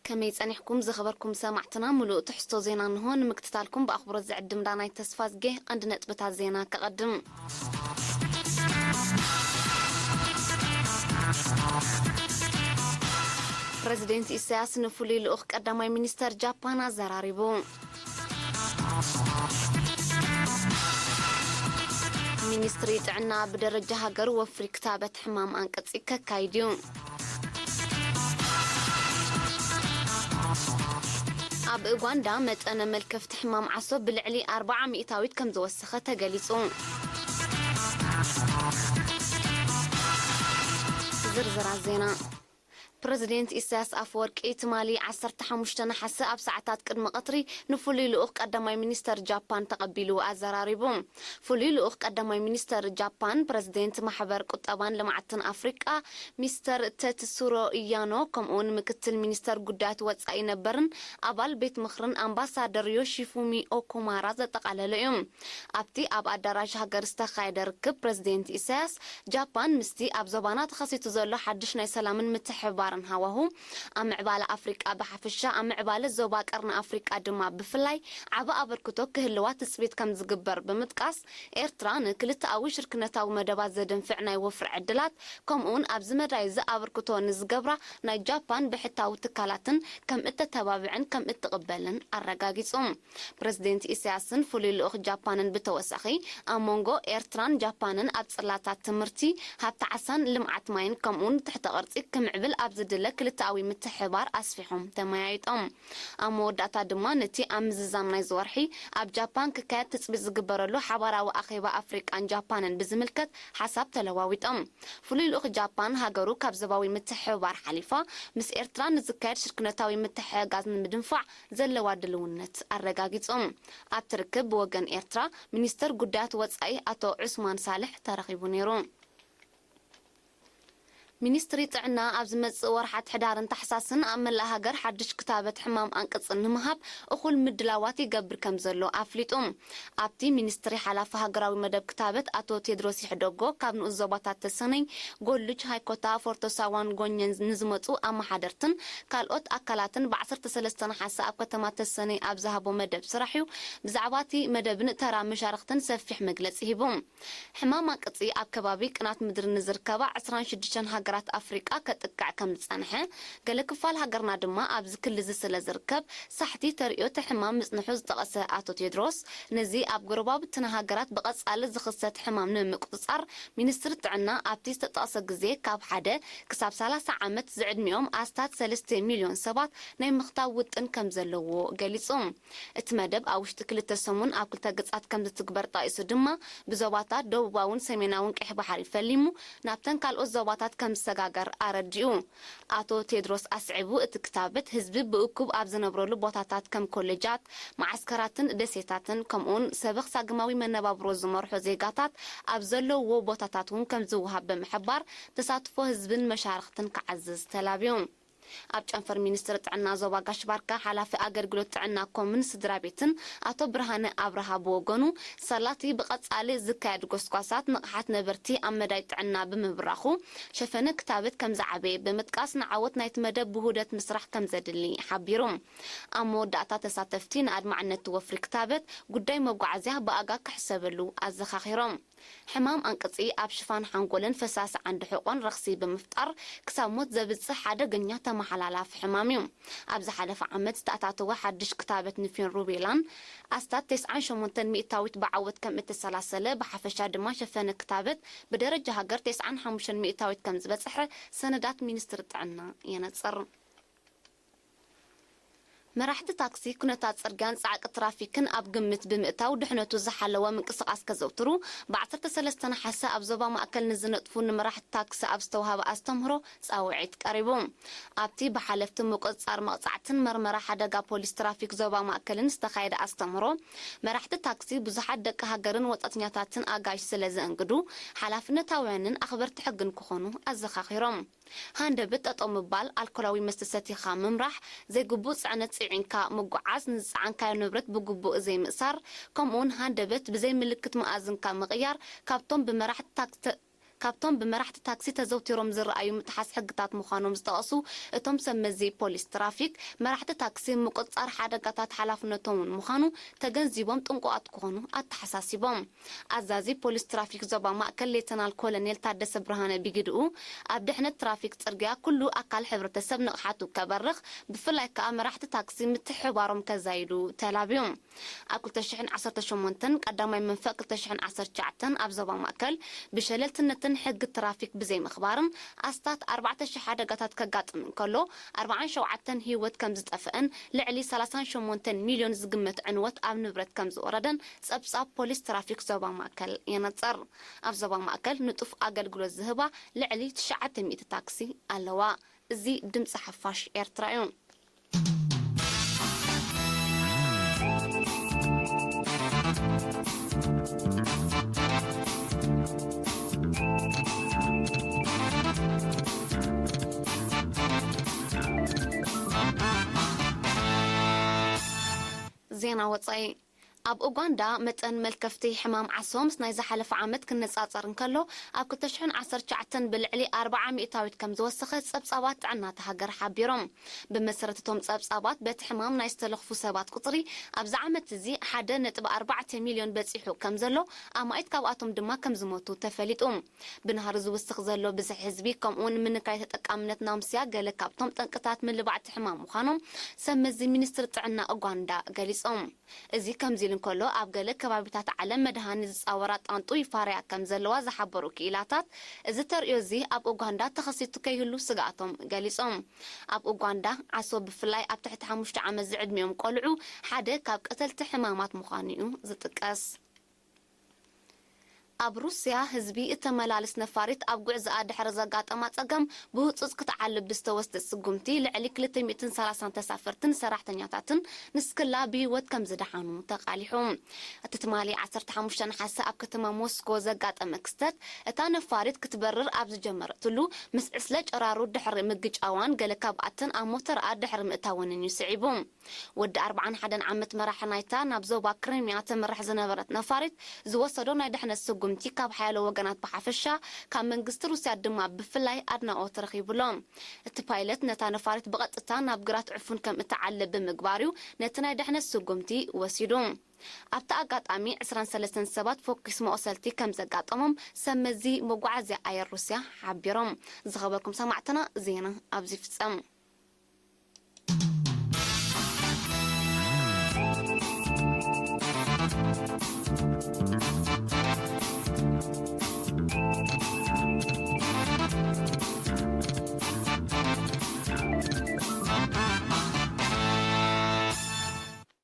ከመይ ጸኒሕኩም ዝኸበርኩም ሰማዕትና? ምሉእ ትሕዝቶ ዜና እንሆ። ንምክትታልኩም ብኣኽብሮት ዝዕድም ዳናይት ተስፋዝጌ። ቀንዲ ነጥብታት ዜና ከቐድም። ፕረዚደንት ኢሳያስ ንፍሉይ ልኡኽ ቀዳማይ ሚኒስተር ጃፓን ኣዘራሪቡ። ሚኒስትሪ ጥዕና ብደረጃ ሃገር ወፍሪ ክታበት ሕማም ኣንቅጺ ከካይድ እዩ። ኣብ ኡጋንዳ መጠነ መልከፍቲ ሕማም ዓሶ ብልዕሊ ኣርብዓ ሚእታዊት ከም ዝወሰኸ ተገሊጹ። ዝርዝራት ዜና። ፕረዚደንት ኢሳያስ ኣፈወርቂ ትማሊ ዓሰርተ ሓሙሽተ ነሓሰ ኣብ ሰዓታት ቅድሚ ቀትሪ ንፍሉይ ልኡኽ ቀዳማይ ሚኒስተር ጃፓን ተቐቢሉ ኣዘራሪቡ። ፍሉይ ልኡኽ ቀዳማይ ሚኒስተር ጃፓን፣ ፕረዚደንት ማሕበር ቁጠባን ልምዓትን ኣፍሪቃ ሚስተር ተትሱሮ ኢያኖ፣ ከምኡውን ምክትል ሚኒስተር ጉዳያት ወጻኢ ነበርን ኣባል ቤት ምኽርን ኣምባሳደር ዮሺፉሚ ኦኩማራ ዘጠቓለለ እዩ። ኣብቲ ኣብ ኣዳራሽ ሃገር ዝተኻየደ ርክብ፣ ፕረዚደንት ኢሳያስ፣ ጃፓን ምስቲ ኣብ ዞባና ተኸሲቱ ዘሎ ሓድሽ ናይ ሰላምን ምትሕብባርን ሃዋሁ፣ ኣብ ምዕባለ ኣፍሪቃ ብሓፈሻ፣ ኣብ ምዕባለ ዞባ ቀርኒ ኣፍሪቃ ድማ ብፍላይ ዓቢ ኣበርክቶ ክህልዋ ትጽቢት ከም ዝግበር ብምጥቃስ፣ ኤርትራ ንክልተኣዊ ሽርክነታዊ መደባት ዘደንፍዕ ናይ ወፍሪ ዕድላት፣ ከምኡውን ኣብዚ መዳይ እዚ ኣበርክቶ ንዝገብራ ናይ ጃፓን ብሕታዊ ትካላትን ከም እተተባብዕን ከም እትቕበልን ኣረጋጊጹ። ፕረዚደንት ኢሳያስን ፍሉይ ልኡኽ ጃፓንን ብተወሳኺ፣ ኣብ መንጎ ኤርትራን ጃፓንን ኣብ ጽላታት ትምህርቲ፣ ሃብቲ ዓሳን ልምዓት ማይን ከምኡውን ትሕተ ቅርጺ ክምዕብል ኣብ ዝድለ ክልተኣዊ ምትሕብባር ኣስፊሖም ተመያይጦም። ኣብ መወዳእታ ድማ ነቲ ኣብ ምዝዛም ናይዚ ወርሒ ኣብ ጃፓን ክካየድ ትጽቢት ዝግበረሉ ሓባራዊ ኣኼባ ኣፍሪቃን ጃፓንን ብዝምልከት ሓሳብ ተለዋዊጦም። ፍሉይ ልኡኽ ጃፓን፣ ሃገሩ ካብ ዞባዊ ምትሕብባር ሓሊፋ ምስ ኤርትራ ንዝካየድ ሽርክነታዊ ምትሕግጋዝ ንምድንፋዕ ዘለዋ ድልውነት ኣረጋጊጹ። ኣብቲ ርክብ ብወገን ኤርትራ ሚኒስተር ጉዳያት ወጻኢ ኣቶ ዑስማን ሳልሕ ተረኺቡ ነይሩ። ሚኒስትሪ ጥዕና ኣብ ዝመጽእ ወርሓት ሕዳርን ታሕሳስን ኣብ መላእ ሃገር ሓድሽ ክታበት ሕማም ኣንቅጽን ንምሃብ እኹል ምድላዋት ይገብር ከም ዘሎ ኣፍሊጡ። ኣብቲ ሚኒስትሪ ሓላፊ ሃገራዊ መደብ ክታበት ኣቶ ቴድሮስ ይሕደጎ፣ ካብ ንኡስ ዞባታት ተሰነይ፣ ጎልጅ፣ ሃይኮታ፣ ፎርቶ ሳዋን ጎኘን ንዝመጹ ኣመሓደርትን ካልኦት ኣካላትን ብ ዓሰርተ ሰለስተ ነሓሰ ኣብ ከተማ ተሰነይ ኣብ ዝሃቦ መደብ ስራሕ እዩ ብዛዕባ እቲ መደብን ተራ መሻርኽትን ሰፊሕ መግለጺ ሂቡ። ሕማም ኣንቅጺ ኣብ ከባቢ ቅናት ምድሪ ንዝርከባ ዕስራን ሽዱሽተን ሃገራት ኣፍሪቃ ከጥቅዕ ከም ዝጸንሐ፣ ገለ ክፋል ሃገርና ድማ ኣብዚ ክሊ እዚ ስለ ዝርከብ ሳሕቲ ተርእዮ እቲ ሕማም ምጽንሑ ዝጠቐሰ ኣቶ ቴድሮስ፣ ነዚ ኣብ ጎረባብትና ሃገራት ብቐጻሊ ዝኽሰት ሕማም ንምቁጽጻር፣ ሚኒስትሪ ጥዕና ኣብቲ ዝተጠቕሰ ግዜ ካብ ሓደ ክሳብ ሰላሳ ዓመት ዝዕድሚኦም ኣስታት ሰለስተ ሚልዮን ሰባት ናይ ምኽታብ ውጥን ከም ዘለዎ ገሊጹ። እቲ መደብ ኣብ ውሽጢ ክልተ ሰሙን ኣብ ክልተ ገጻት ከም ዝትግበር ጠቒሱ ድማ፣ ብዞባታት ደቡባውን ሰሜናውን ቀይሕ ባሕሪ ፈሊሙ ናብተን ካልኦት ዞባታት ከም ዝሰጋገር ኣረዲኡ። ኣቶ ቴድሮስ ኣስዒቡ፣ እቲ ክታበት ህዝቢ ብእኩብ ኣብ ዝነብረሉ ቦታታት ከም ኮሌጃት፣ መዓስከራትን ደሴታትን፣ ከምኡውን ሰበኽ ሳግማዊ መነባብሮ ዝመርሑ ዜጋታት ኣብ ዘለውዎ ቦታታት እውን ከም ዝወሃብ ብምሕባር፣ ተሳትፎ ህዝብን መሻርኽትን ክዓዝዝ ተላብዩ። ኣብ ጨንፈር ሚኒስትሪ ጥዕና ዞባ ጋሽ ባርካ ሓላፊ ኣገልግሎት ጥዕና ኮምን ስድራ ቤትን ኣቶ ብርሃነ ኣብርሃ ብወገኑ፣ ሳላቲ ብቐጻሊ ዝካየድ ጎስጓሳት ንቕሓት ነበርቲ ኣብ መዳይ ጥዕና ብምብራኹ፣ ሸፈነ ክታበት ከም ዝዓበየ ብምጥቃስ፣ ንዓወት ናይቲ መደብ ብውህደት ምስራሕ ከም ዘድሊ ሓቢሩ። ኣብ መወዳእታ፣ ተሳተፍቲ ንኣድማዕነት ወፍሪ ክታበት ጉዳይ መጓዓዝያ ብኣጋ ክሕሰበሉ ኣዘኻኺሮም። ሕማም ኣንቅጺ ኣብ ሽፋን ሓንጎልን ፈሳሲ ዓንዲ ሕቖን ረኽሲ ብምፍጣር ክሳብ ሞት ዘብጽሕ ሓደገኛ ተመሓላላፊ ሕማም እዩ። ኣብ ዝሓለፈ ዓመት ዝተኣታተወ ሓድሽ ክታበት ንፊን ሩቤላን ኣስታት ተስዓን ሸሞንተን ሚእታዊት ብዓወት ከም እተሰላሰለ፣ ብሓፈሻ ድማ ሸፈነ ክታበት ብደረጃ ሃገር ተስዓን ሓሙሽተን ሚእታዊት ከም ዝበጽሐ ሰነዳት ሚኒስትሪ ጥዕና የነጽር። መራሕቲ ታክሲ ኩነታት ጽርግያን ጻዕቂ ትራፊክን ኣብ ግምት ብምእታው ድሕነቱ ዝሓለወ ምንቅስቓስ ከዘውትሩ ብ ዓሰርተ ሰለስተ ነሓሰ ኣብ ዞባ ማእከል ንዝነጥፉ ንመራሕቲ ታክሲ ኣብ ዝተዋህበ ኣስተምህሮ ጻውዒት ቀሪቡ። ኣብቲ ብሓለፍቲ ምቁጽጻር መቕጻዕትን መርመራ ሓደጋ ፖሊስ ትራፊክ ዞባ ማእከልን ዝተኻየደ ኣስተምህሮ፣ መራሕቲ ታክሲ ብዙሓት ደቂ ሃገርን ወጻእተኛታትን ኣጋይሽ ስለ ዘእንግዱ ሓላፍነታውያንን ኣኽበርቲ ሕግን ክኾኑ ኣዘኻኺሮም። ሃንደበት ጠጠው ምባል፣ ኣልኮላዊ መስተ ሰቲኻ ምምራሕ፣ ዘይግቡእ ጽዕነት ጽዒንካ ምጉዓዝ፣ ንዝጸዓንካዮ ንብረት ብግቡእ ዘይምእሳር፣ ከምኡውን ሃንደበት ብዘይ ምልክት መኣዝንካ ምቕያር ካብቶም ብመራሕቲ ታክሲ ተ-፣ ካብቶም ብመራሕቲ ታክሲ ተዘውቲሮም ዝረኣዩ ምጥሓስ ሕግታት ምዃኖም ዝጠቐሱ እቶም ሰብ መዚ ፖሊስ ትራፊክ፣ መራሕቲ ታክሲ ምቁጽጻር ሓደጋታት ሓላፍነቶም እውን ምዃኑ ተገንዚቦም ጥንቁቓት ክኾኑ ኣተሓሳሲቦም። ኣዛዚ ፖሊስ ትራፊክ ዞባ ማእከል ሌተናል ኮሎኔል ታደሰ ብርሃነ ብግድኡ፣ ኣብ ድሕነት ትራፊክ ጽርግያ ኩሉ ኣካል ሕብረተሰብ ንቕሓቱ ከበርኽ፣ ብፍላይ ከኣ መራሕቲ ታክሲ ምትሕብባሮም ከዛይዱ ተላብዮም። ኣብ ክልተ ሽሕን ዓሰርተ ሸሞንተን ቀዳማይ መንፈቅ ክልተ ሽሕን ዓሰርተ ትሽዓተን ኣብ ዞባ ማእከል ብሸለልትነትን ሕጊ ትራፊክ ብዘይምኽባርን ኣስታት ኣርባዕተ ሽሕ ሓደጋታት ከጋጥም እንከሎ፣ ኣርባዓን ሸውዓተን ህይወት ከም ዝጠፍአን ልዕሊ ሰላሳን ሸሞንተን ሚልዮን ዝግመት ዕንወት ኣብ ንብረት ከም ዝወረደን ጸብጻብ ፖሊስ ትራፊክ ዞባ ማእከል የነጽር። ኣብ ዞባ ማእከል ንጡፍ ኣገልግሎት ዝህባ ልዕሊ ትሽዓተ ሚእቲ ታክሲ ኣለዋ። እዚ ድምጺ ሓፋሽ ኤርትራ እዩ። ዜና ወጻኢ። ኣብ ኡጋንዳ መጠን መልከፍቲ ሕማም ዓሶ ምስ ናይ ዝሓለፈ ዓመት ክነጻጸር እንከሎ፣ ኣብ ክልተ ሽሕን ዓሰርተ ትሽዓተን ብልዕሊ ኣርብዓ ሚእታዊት ከም ዝወሰኸ ጸብጻባት ጥዕና እታ ሃገር ሓቢሮም። ብመሰረት እቶም ጸብጻባት፣ በቲ ሕማም ናይ ዝተለኽፉ ሰባት ቁጽሪ ኣብዚ ዓመት እዚ ሓደ ነጥቢ ኣርባዕተ ሚልዮን በጺሑ ከም ዘሎ፣ ኣማኢት ካብኣቶም ድማ ከም ዝሞቱ ተፈሊጡ። ብናህሪ ዝውስኽ ዘሎ ብዝሒ ህዝቢ፣ ከምኡውን ምንካይ ተጠቃምነት ናምስያ ገለ ካብቶም ጠንቅታት ምልባዕቲ ሕማም ምዃኖም ሰብ መዚ ሚኒስትሪ ጥዕና ኡጋንዳ ገሊጾም። እዚ ከምዚ ኢሉ እንከሎ፣ ኣብ ገለ ከባቢታት ዓለም መድሃኒት ዝጻወራ ጣንጡ ይፋረያ ከም ዘለዋ ዝሓበሩ ክኢላታት፣ እዚ ተርእዮ እዚ ኣብ ኡጋንዳ ተኸሲቱ ከይህሉ ስግኣቶም ገሊጾም። ኣብ ኡጋንዳ፣ ዓሶ ብፍላይ ኣብ ትሕቲ ሓሙሽተ ዓመት ዝዕድሚኦም ቆልዑ ሓደ ካብ ቀተልቲ ሕማማት ምዃኑ እዩ ዝጥቀስ። ኣብ ሩስያ፣ ህዝቢ እተመላልስ ነፋሪት ኣብ ጉዕዞኣ ድሕሪ ዘጋጠማ ጸገም ብህጹጽ ክትዓልብ ብዝተወስደ ስጉምቲ፣ ልዕሊ ክልተ ሚእትን ሰላሳን ተሳፈርትን ሰራሕተኛታትን ንስክላ ብህይወት ከም ዝደሓኑ ተቓሊሑ። እቲ ትማሊ ዓሰርተ ሓሙሽተ ነሓሰ ኣብ ከተማ ሞስኮ ዘጋጠመ ክስተት፣ እታ ነፋሪት ክትበርር ኣብ ዝጀመረትሉ፣ ምስ ዕስለ ጨራሩ ድሕሪ ምግጫዋን ገለ ካብኣተን ኣብ ሞተርኣ ድሕሪ ምእታወንን እዩ ስዒቡ። ወዲ ኣርብዓን ሓደን ዓመት መራሒ ናይታ ናብ ዞባ ክሪምያ ተምርሕ ዝነበረት ነፋሪት ዝወሰዶ ናይ ድሕነት ስጉምቲ፣ ካብ ሓያሎ ወገናት ብሓፈሻ፣ ካብ መንግስቲ ሩስያ ድማ ብፍላይ ኣድናቖት ረኺቡሎ። እቲ ፓይለት ነታ ነፋሪት ብቐጥታ ናብ ግራት ዕፉን ከም እትዓልብ ብምግባር እዩ ነቲ ናይ ድሕነት ስጉምቲ ወሲዱ። ኣብቲ ኣጋጣሚ ዕስራን ሰለስተን ሰባት ፈኲስ መቑሰልቲ ከም ዘጋጠሞም ሰብ መዚ መጓዓዝያ ኣየር ሩስያ ሓቢሮም። ዝኸበርኩም ሰማዕትና፣ ዜና ኣብዚ ይፍጸም።